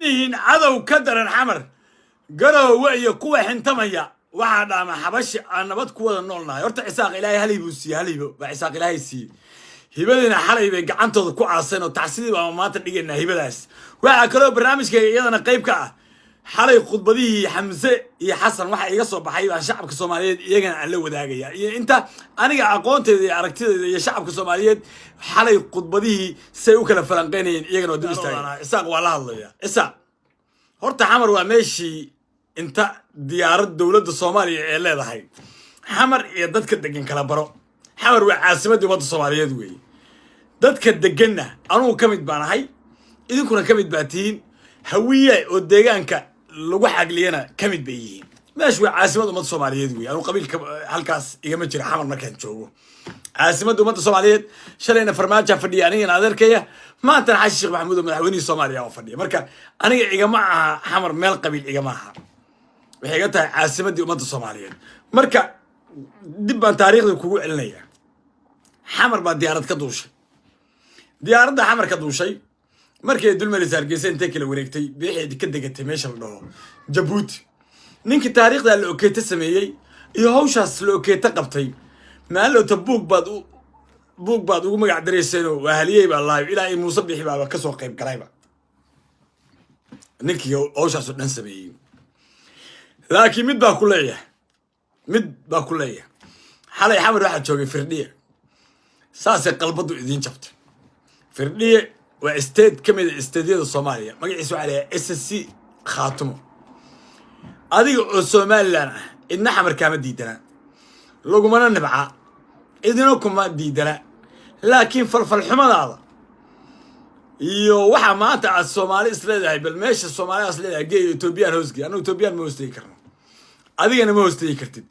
Yihiin cadow ka daran Xamar, Garoowe iyo kuwa xintamaya. Waxaa dhaama Xabashi aan nabad ku wada nool nahay. Horta Cisaaq Ilaahay hal hibuu siiyey, hal hibo baa Cisaaq Ilaahay siiyey. Hibadiina xalay bay gacantooda ku aaseen oo tacsidii baa maanta dhigaynaa hibadaas. Waxaa kaloo barnaamijkayga iyadana qayb ka ah xalay khudbadihii Xamse iyo Xasan. Waxa iga soo baxay baan shacabka Soomaaliyeed iyagana aan la wadaagaya iyo inta aniga aqoonteeda iyo aragtideeda iyo shacabka Soomaaliyeed xalay khudbadihii say u kala falanqeynayeen iyagana waa dul istaagay. Isaaq waa la hadlaya. Isaaq, horta Xamar waa meeshii inta diyaarad dowladda Soomaaliya ee leedahay. Xamar iyo dadka degan kala baro. Xamar waa caasimaddii ummadda Soomaaliyeed weeye. Dadka deganna anugu ka mid baan ahay, idinkuna ka mid baa tihiin. Hawiye oo deegaanka lagu xagliyana ka mid bay yihiin. Meeshu waa caasimad ummadda Soomaaliyeed weeye. Anugu qabiilka halkaas igama jira. Xamar markaan joogo, caasimadda ummadda Soomaaliyeed. Shalayna Farmaaja fadhiya, anigana adeerkaya. Maantana Xasan Sheekh Maxamuud oo madaxweynihii Soomaaliya oo fadhiya. Marka aniga igama aha Xamar meel qabiil, igama aha. Waxay iga tahay caasimaddii ummadda Soomaaliyeed. Marka dib baan taariikhda kugu celinaya. Xamar baa diyaarad ka duushay. Diyaaradda Xamar ka duushay markay dulmaraysa Hargeysa, intay kala wareegtay, biixeedi ka degatay meesha la dhaho Jabuuti. Ninkii taariikhdaa la okeeta sameeyey iyo hawshaas la okeeta qabtay, maalowta buug baad ugu magac darayseenoo waa haliyey baa live ilaa iyo Muuse Bixi baaba kasoo qayb galayba, ninkii hawshaasoo dhan sameeyey. Laakiin mid baa ku leeyahay, mid baa ku leeyahay. Xalay Xamar waxaa joogay Firdhiye. Saasay qalbadu idiin jabtay. Firdhiye waa state ka mid a stateyada Soomaaliya. Magaciisa waxaa leeyahay SSC Khaatumo. Adiga oo Somaliland ah, idna Xamar kaama diidana, lagumana nibca, idina kuma diidana. Laakiin falfalxumadaada iyo waxa maanta aad Soomaali is leedahay, bal meesha Soomaalidaas leedahay geeyo, Etoobiyaan hoosgey. Annagu Etoobiyaan ma hoostegi karno, adigana ma hoostegi kartid.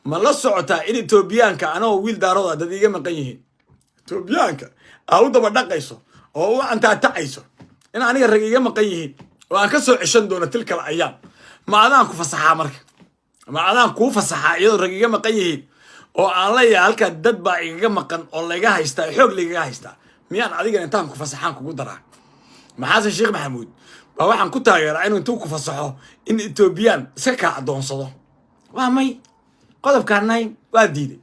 Ma la socotaa in Etoobiyaanka anagoo wiil Daarooda dad iiga maqan yihiin? Etoobiyaanka aa u daba dhaqayso oo u antaatacayso in aniga rag iiga maqan yihiin oo aan ka soo ceshan doono tilkala ayaam. Ma adaan ku fasaxaa? Marka ma adaan kuu fasaxaa iyadoo rag iga maqan yihiin oo aan leeyahay halkaa dad baa igaga maqan oo layga haystaa, xoog laygaga haystaa? Miyaan adigan intaan ku fasaxaan kugu daraa? Maxaasan Sheekh Maxamuud baa waxaan ku taageeraa inuu intuu ku fasaxo in Etoobiyaan iska kaa addoonsado? Waa may. Qodobkaan nayn waa diiday,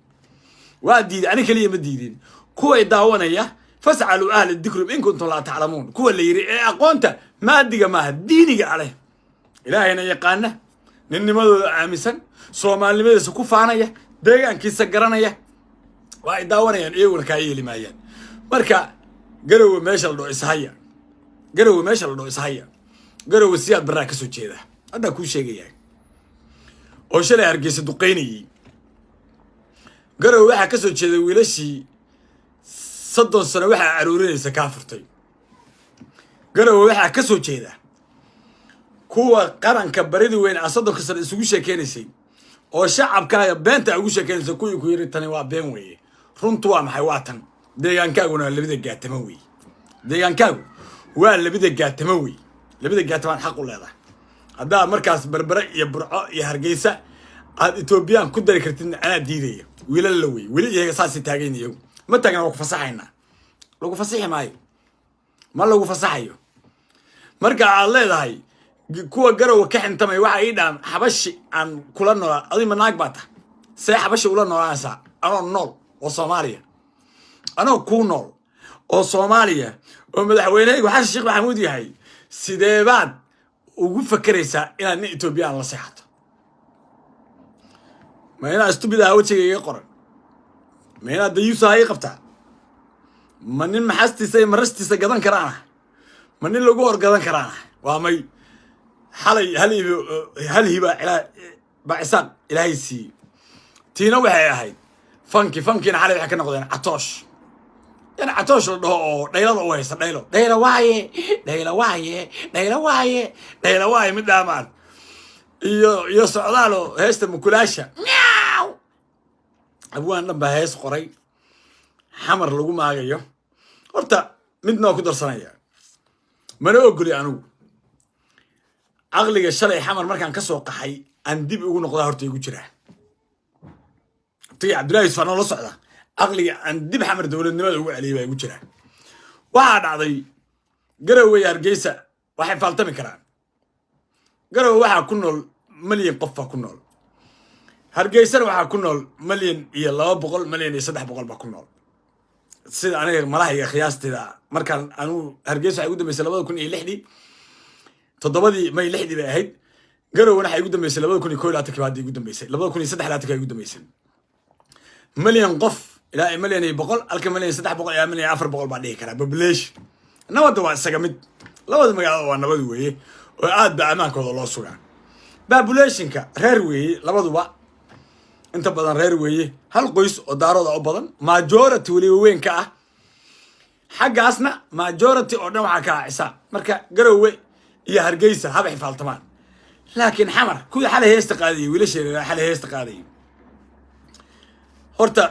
waa diiday. Ani keliya ma diidin, kuway daawanaya. فاسألوا أهل الذكر إن كنتم لا تعلمون. Kuwa la yidhi ee aqoonta maadiga maaha, diiniga aleh, Ilaahayna yaqaana, ninnimadooda aaminsan, soomaalinimadiisa ku faanaya, deegaankiisa garanaya, waa ay daawanayaan. Iyaguna kaa yeeli maayaan. Marka Garowe meesha la dhao ishaya, Garowe meesha la dhao ishaya. Garowe Siyaad Barraa ka soo jeeda, haddaa kuu sheegaya, oo shalay Hargeysa duqaynayey. Garowe waxaa ka soo jeeday wiilashii 30 sano waxaa aruurinaysa kaa furtay. Garowe waxaa ka soo jeeda kuwa qaranka barida weyn aa 30ka sano isugu sheekeynaysay oo shacabkaaga beenta ugu sheekeynaysa. Kuwii ku yiri tani waa been weeye, runtu waa maxay? Waa tan. Deegaankaaguna waa labada gaatamo weeye. Deegaankaagu waa labada gaatamo wey. Labada gaatamaan xaq u leedahay. Haddaa markaas Berbere iyo Burco iyo Hargeysa aad Etoobiyaan ku dari kartidna, anaa diidaya. Wiilal la wey weli iyaga saasay taagayn. Iyagu ma taagna. Waa ku fasaxaynaa. Lagu fasaxi maayo, ma lagu fasaxayo. Marka aad leedahay kuwa Garowa ka xintamay waxa ii dhaam Xabashi aan kula noolaa, adi ma naag baa tahay? See Xabashi ula noolaanaysaa anoo nool oo Soomaaliya, anoo kuu nool oo Soomaaliya oo madaxweynehaygu Xasan Sheekh Maxamuud yahay? Sideebaad ugu fakeraysaa inaad nin Etoobiyaan la seexato? Ma inaad stupid aha wejiga iga qoran? Ma inaad dayuusaha ii qabtaa? Ma nin maxastiisa iyo marastiisa gadan karaana? Ma nin lagu horgadan karaana? Waa may. Xalay hal hibo, hal hiba baa Isaaq Ilaahay siiyey. Tiina waxay ahayd fanki. Fankiina xalay waxay ka noqdeen Catoosh. In Catoosh la dhaho oo dhaylada u haysta, dhaylo, dhayla waaye, dhayla waaye, dhayla waaye, dhayla waaye, mid dhaamaan iyo Socdaalo heesta mukulaasha miaw. Abwaan dhan baa hees qoray Xamar lagu maagayo. Horta midna waa ku darsanaya, mana ogoli anigu caqliga shalay Xamar markaan ka soo qaxay aan dib ugu noqdaa. Horta igu jiraa abtigii Cabdullahi Yusuf anoo la socda, caqliga aan dib Xamar dowladnimada ugu celiyay baa igu jiraa. Waxaa dhacday Garowe iyo Hargeysa waxay faaltami karaan. Garowe waxaa ku nool 1 milyan qof baa ku nool. Hargeysana waxaa ku nool 1.2 milyan, 1.3 milyan baa ku nool, sida aniga malahayga khiyaasteeda. Markaan anigu Hargeysa waxay ugu dambeysay 2006-dii, 7-dii May, 6-dii bay ahayd. Garowena waxay ugu dambeysay 2021-kii baa hadda igu dambeysay, 2023-kii baa igu dambeysay. 1 milyan qof ilaa 1.1 milyan, halka 1.3 milyan ilaa 1.4 milyan baa dhihi karaa population. Nabadda waa isaga mid, labada magaalada waa nabad weeye oo aad ba ammaankooda loo sugaa. Populationka reer weeye labaduba, inta badan reer weeye, hal qoys oo Daarooda u badan, majority weliba weyn ka ah. Xaggaasna majority oo dhan waxaa ka ah Cisaaq. Marka Garowe iyo Hargeysa haba xifaaltamaan, laakiin Xamar kuwii xalay heesta qaadayay, wiilasheeda xalay heesta qaadayay, horta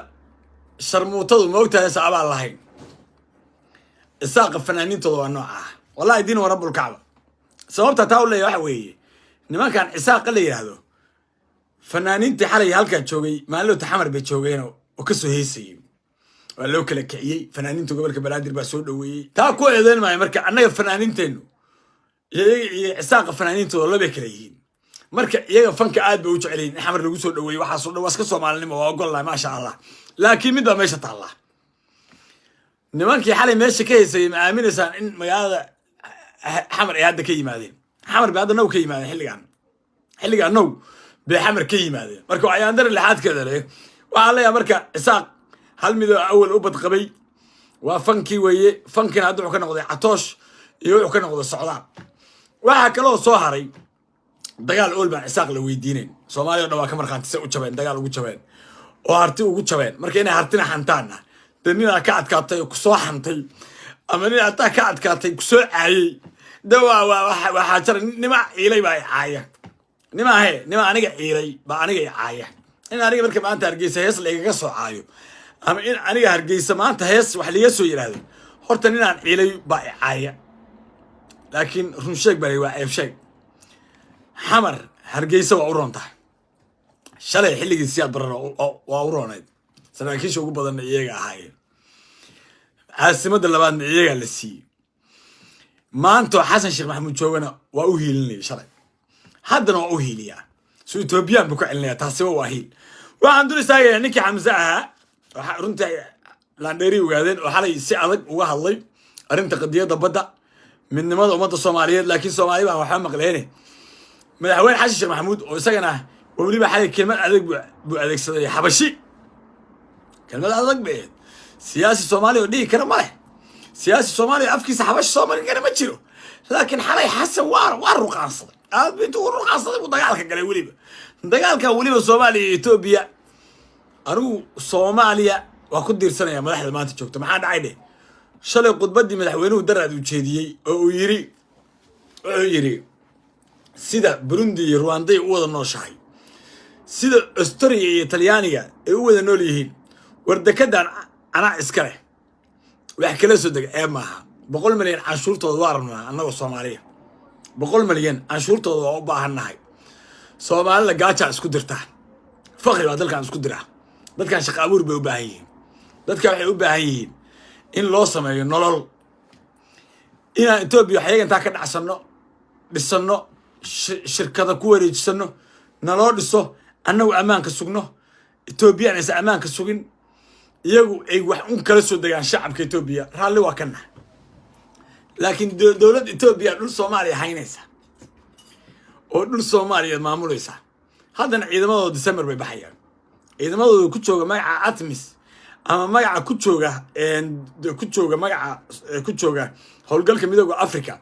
sharmuutadu ma ogtahay sa abaan lahayn. Isaaqa fanaaniintooda waa nooca ah, wallahi diin wa rabbulkacba. Sababta taa u leeyahy waxa weeye, nimankan Cisaaqa la yidhaahdo, fanaaniintii xalay halkaa joogay maalinta Xamar bay joogeen oo kasoo heesayay, waa loo kala kiciyey. Fanaaniinta gobolka Banaadir baa soo dhoweeyey. Taa ku eedeyn maayo. Marka annaga fanaaniinteennu iyo Cisaaqa fanaaniintooda labay kala yihiin. Marka iyaga fanka aad bay u jecel yihin in Xamar lagu soo dhoweeyey. Waxaasoo dhan waa iska Soomaalinimo, waa ogolnahay, maasha Allah. Laakiin mid baa meesha taallaa: nimankii xalay meesha ka heysayay, ma aaminaysaan in magaalada Xamar ay hadda ka yimaadeen? Xamar bay hadda now ka yimaadeen. Xilligaan now bay Xamar ka yimaadeen. Marka ayaandara lixaadkeeda le waxaa leeyahay, marka Isaaq hal midoo awal u badqabay waa fankii weeye. Fankina hadda wuxuu ka noqday Catoosh iyo wuxuu ka noqday Socdaal. Waxaa kaloo soo haray dagaal ool baan Cisaaq la weydiinayn. Soomaaliya o dhan waa ka markhaantise u jabeen, dagaal ugu jabeen oo Harti ugu jabeen. Marka inay Hartina xantaanna dee, ninaa ka adkaatay oo kusoo xantay ama nin ataa ka adkaatay kusoo caayey, de waa xaajara. Nima ciilay baa i caaya, nima he, nima aniga ciilay baa aniga i caaya. In aniga marka maanta Hargeysa hees laigaga soo caayo ama in aniga Hargeysa maanta hees wax liiga soo yidhaahdo, horta ninaan ciilay baa i caaya. Laakiin run sheeg baa, waa ceeb sheeg. Xamar Hargeysa waa u roon tahay. Shalay xilligii Siyaad Barana waa u roonayd, saraakiisha ugu badanna iyaga ahaayeen, caasimadda labaadna iyagaa la siiyey. Maantoo Xasan Sheekh Maxamuud joogana waa u hiilinaya shalay, haddana waa u hiiliyaa, su Etoobiyaan buu ka celinaya. Taasiba waa hiil. Waxaan dul istaagayaa ninkii Xamse ahaa. Waxa runtii laandheeri ogaadeen oo xalay si adag uga hadlay arrinta qadiyadda badda, midnimada ummadda Soomaaliyeed. Laakiin Soomaali baan waxba maqleene. Madaxweyne Xasan Sheekh Maxamuud oo isagana weliba xalay kelmad adag buu adeegsaday. Xabashi kelmad adag bay ahayd. Siyaasi Soomaaliya oo dhihi kara ma leh, siyaasi Soomaaliya afkiisa Xabashi soo marin kara ma jiro. Laakiin xalay Xasan waa ruqaansaday, aad bu intuu u ruqaansaday buu dagaalka galay. Weliba dagaalka weliba Soomaaliya iyo Etoobiya, anigu Soomaaliya waa ku diirsanaya madaxda maanta joogta. Maxaa dhacay dheh? Shalay khudbaddii madaxweynuhu daraad uu jeediyey oo uu yiri, wuxuu yidhi, sida Burundi iyo Ruwanday u wada nooshahay, sida Austria iyo Talyaaniga ay u wada nool yihiin, war dekedan anaa iska leh, wax kala soo dega ceeb maaha. 100 milyan canshuurtooda waa rabnaa annagoo Soomaaliya, 100 milyan canshuurtooda waa u baahannahay. Soomaalida gaajaa isku dirtaa, fakri baa dalkan isku diraa. Dadkan shaqa abuur bay u baahan yihiin. Dadka waxay u baahan yihiin in loo sameeyo nolol. Inaan Etoobiya waxyaga intaa ka dhacsanno, dhisanno, shirkada ku wareejisano, naloo dhiso, annagu ammaanka sugno, Etoobiyaan aysan ammaanka sugin, iyagu ay wax un kala soo degaan shacabka Etoobiya, raalli waa ka nahay. Laakiin dowladda Etoobiya dhul Soomaaliya haynaysa oo dhul Soomaaliya maamulaysa. Haddana ciidamadooda December bay baxayaan. Ciidamadooda ku jooga magaca ATMIS ama magaca ku jooga magaca ku jooga howlgalka Midooda Africa,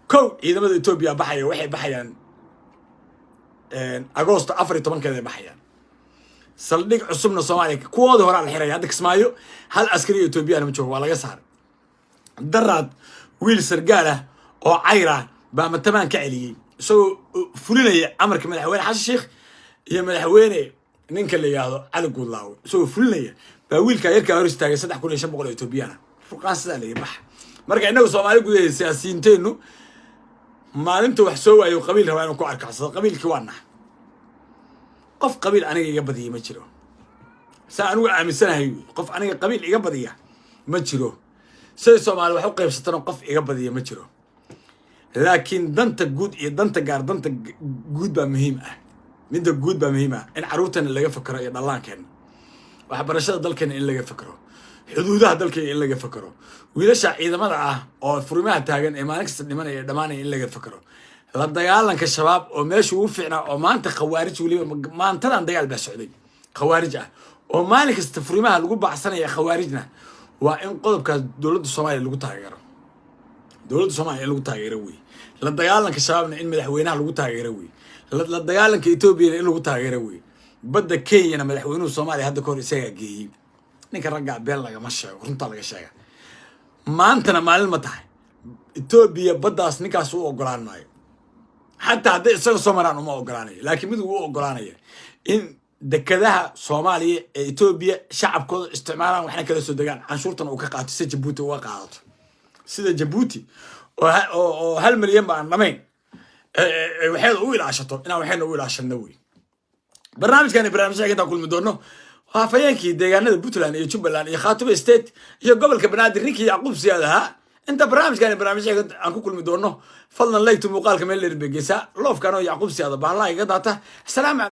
kow ciidamada Etoobiya baxaya, waxay baxayaan Agoosto 14-keeda ay baxayaan. Saldhig cusubna Soomaaliya kuwooda horaa la xiraya. Hadda Kismaayo hal askari oo Etoobiyana ma joogo, waa laga saaray. Daraad wiil sargaal ah oo Cayr ah baa Matamaan ka celiyey, isagoo fulinaya amarka madaxweyne Xasan Sheikh iyo madaxweyne ninka la yidhaahdo Cali Guudlaawe. Isagoo fulinaya baa wiilkaa yarkaa hor istaagay 3500 oo Etoobiyana ruqaan sidaa layi baxa. Marka innagu Soomaali gudaheeda siyaasiyiinteennu maalinta wax soo waayo qabiil rabaa inuu ku arkacsado. Qabiilkii waa naha. Qof qabiil aniga iga badiya ma jiro, saa anigu aaminsanahay. Qof aniga qabiil iga badiya ma jiro. Siday Soomaali wax u qaybsatana qof iga badiya ma jiro. Laakiin danta guud iyo danta gaar, danta guud baa muhiim ah. Midda guud baa muhiim ah, in carruurtana laga fakero iyo dhallaankeenna, waxbarashada dalkeena in laga fakero, xuduudaha dalkeena in laga fakero, wiilasha ciidamada ah oo furimaha taagan ee maalin kasta dhimanaya ee dhammaanaya in laga fakero, la dagaalanka Shabaab oo meesha ugu fiicnaa oo maanta Khawaarij, weliba maantadan dagaal baa socday Khawaarij ah oo maalin kasta furimaha lagu baacsanaya Khawaarijna. Waa in qodobkaas dowladda Soomaaliya lagu taageero, dowladda Soomaaliya in lagu taageero wey. La dagaalanka Shabaabna in madaxweynaha lagu taageero wey. La dagaalanka Etoobiyana in lagu taageero wey. Badda Kenyana madaxweynuhu Soomaaliya hadda kahor isagaa geeyey. Ninka raggaa been lagama sheego, runtaa laga sheega. Maantana maalin ma tahay? Etoobiya baddaas ninkaas u ogolaan maayo, xataa hadday isaga soo maraan uma ogolaanayo. Laakiin mid uu ogolaanaya in dekadaha Soomaaliya ee Etoobiya shacabkooda isticmaalaan, waxna kala soo degaan, canshuurtan uu ka qaato, sida Jabuuti uga qaadato, sida Jabuuti oo 1 milyan ba aan dhamayn waxeeda u ilaashato, inaan waxayna u ilaashano wey. Barnaamijkan, barnaamijka intaan kulmi doono, waa afhayeenkii deegaanada Puntland iyo Jubbaland iyo Khaatumo State iyo gobolka Banaadir, ninkii Yacquub Siyaad ahaa. Inta barnaamijkan barnaamijka aan ku kulmi doono, fadlan like-tu muuqaalka meel dheer bay geysaa. Love-kan oo Yacquub Siyaada bahlaha iga daata. Asalaamu.